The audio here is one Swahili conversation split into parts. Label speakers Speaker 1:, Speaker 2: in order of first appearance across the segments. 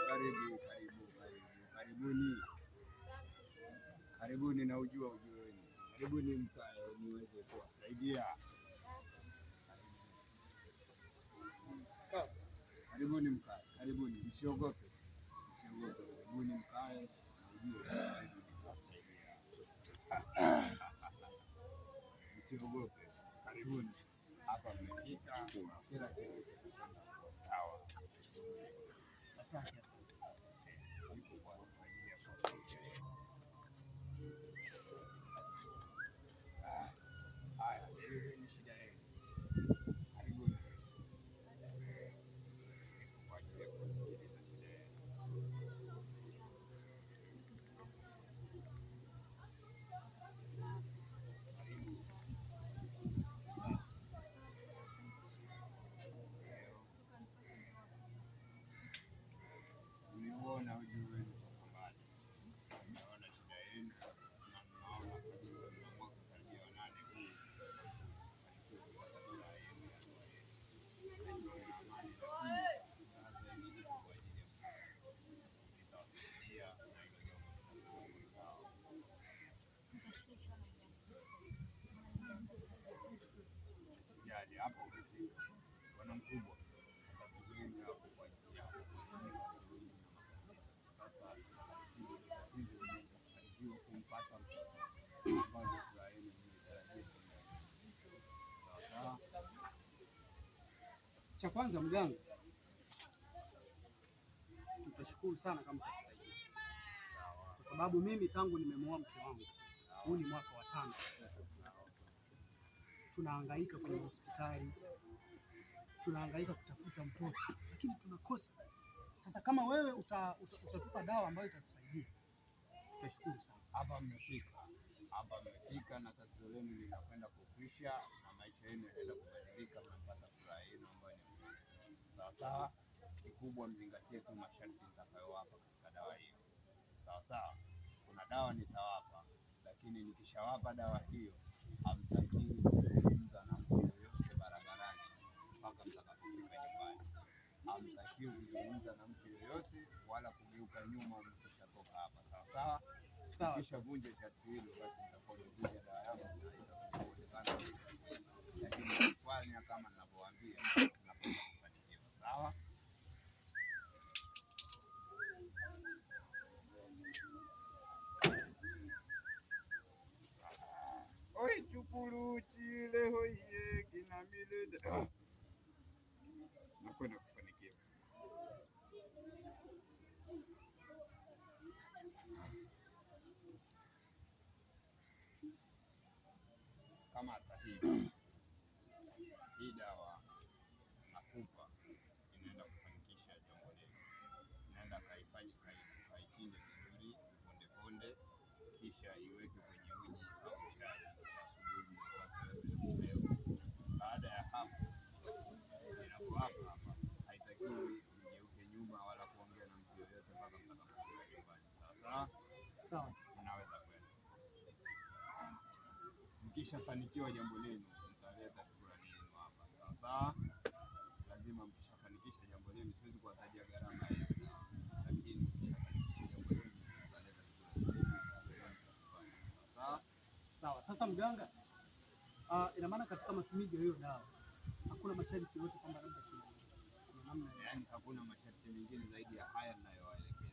Speaker 1: Karibu, karibu, karibu, karibuni, karibuni na ujua ujio wenu. Karibuni mkae niweze kuwasaidia. Karibuni mkae, karibuni, msiogope, msiogope. Karibuni mkae na ujue, karibu nitawasaidia. Msiogope, karibuni. Hapa mmefika, kila kitu kitakwenda kuwa sawa.
Speaker 2: Asante, asante.
Speaker 1: Nipo kwa ajili ya kuwasaidia. Haya, elezeni shida yenu. Karibuni. Nipo kwa ajili ya kuwasikiliza shida yenu. Karibu. Ndio. Nimeuona ujio wenu toka mbali, nimeona shida yenu na mnaona kabisa mna mwaka karibia 8 huu kufanikiwa kupata furaha yenu ya ndoa yenu. Najua mna amani, lakini sasa hivi nipo kwa ajili ya nitawasaidia na hilo jambo litakuwa sawa. Usijali, hapo umefika. Bwana mkubwa, matatizo yenu yapo kwa yapo kwa wingi na matatizo. Sasa hilo tatizo mtafanikiwa kumpata mtoto ambayo ndio furaha yenu mlitarajia kwa muda mrefu. Sawa sawa.
Speaker 2: Cha kwanza mganga, tutashukuru sana kama utatusaidia,
Speaker 1: Sawa.
Speaker 2: kwa sababu mimi tangu nimemuoa mke wangu huu
Speaker 1: Sawa.
Speaker 2: ni mwaka wa 5
Speaker 1: Sawa.
Speaker 2: tunahangaika kwenye hospitali, tunahangaika kutafuta mtoto lakini tunakosa. Sasa kama wewe utatupa dawa ambayo itatusaidia, tutashukuru sana.
Speaker 1: Hapa mmefika, hapa mmefika na tatizo lenu linakwenda kukwisha na maisha yenu yanaenda kubadilika, mnapata furaha yenu ambayo ni mzuri. Sawa sawa. Kikubwa mzingatie tu masharti nitakayowapa katika dawa hiyo. Sawa sawa. Kuna dawa nitawapa, lakini nikishawapa dawa hiyo hamtakiwi kuzungumza na mtu yoyote barabarani mpaka mtakapofika nyumbani. Hamtakiwi kuzungumza na mtu yoyote wala kugeuka nyuma mkishatoka hapa. Sawa sawa.
Speaker 2: Sawa.
Speaker 1: Mkishavunja sharti hilo, basi nitakuwa nimevunja dawa yangu na itakuja kuonekana vizuri. Lakini mkifanya kama ninavyowaambia, mnakwenda kufanikiwa. Sawa. Oi chukuru chile hoye kinamile nakwenda kufanikiwa. Kamata hii hii dawa nakupa, inaenda kufanikisha jambo lenu. Naenda kaifanye kaichinje vizuri ponde ponde, kisha iweke kwenye uji au chai asubuhi mnapata ule upeo. Baada ya hapo, ninapowapa hapa, haitakiwi mgeuke nyuma wala kuongea na mtu yoyote mpaka mtakapofika nyumbani. Sawa sawa,
Speaker 2: Sawa.
Speaker 1: mnaweza kwenda. Mkishafanikiwa jambo lenu, mtaleta shukrani yenu hapa. Sawa sawa. Lazima mkishafanikisha jambo lenu, siwezi kuwatajia gharama ya hiyo dawa, lakini mkishafanikisha jambo lenu, mtaleta shukrani yenu mtakufanya. Sawa sawa.
Speaker 2: Sawa. Sasa mganga, ina maana katika matumizi ya hiyo dawa hakuna masharti yoyote kwamba labda kuna namna ya
Speaker 1: Yaani hakuna masharti mengine zaidi ya haya ninayowaelekeza.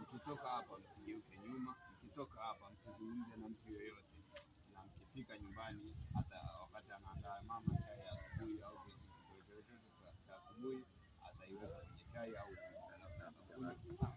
Speaker 1: Mkitoka hapa msigeuke nyuma, mkitoka hapa msizungumze na mtu yoyote, na mkifika nyumbani, hata wakati anaandaa mama chai ya asubuhi au kitu chochote cha asubuhi, ataiweka kwenye chai au labda atakunywa.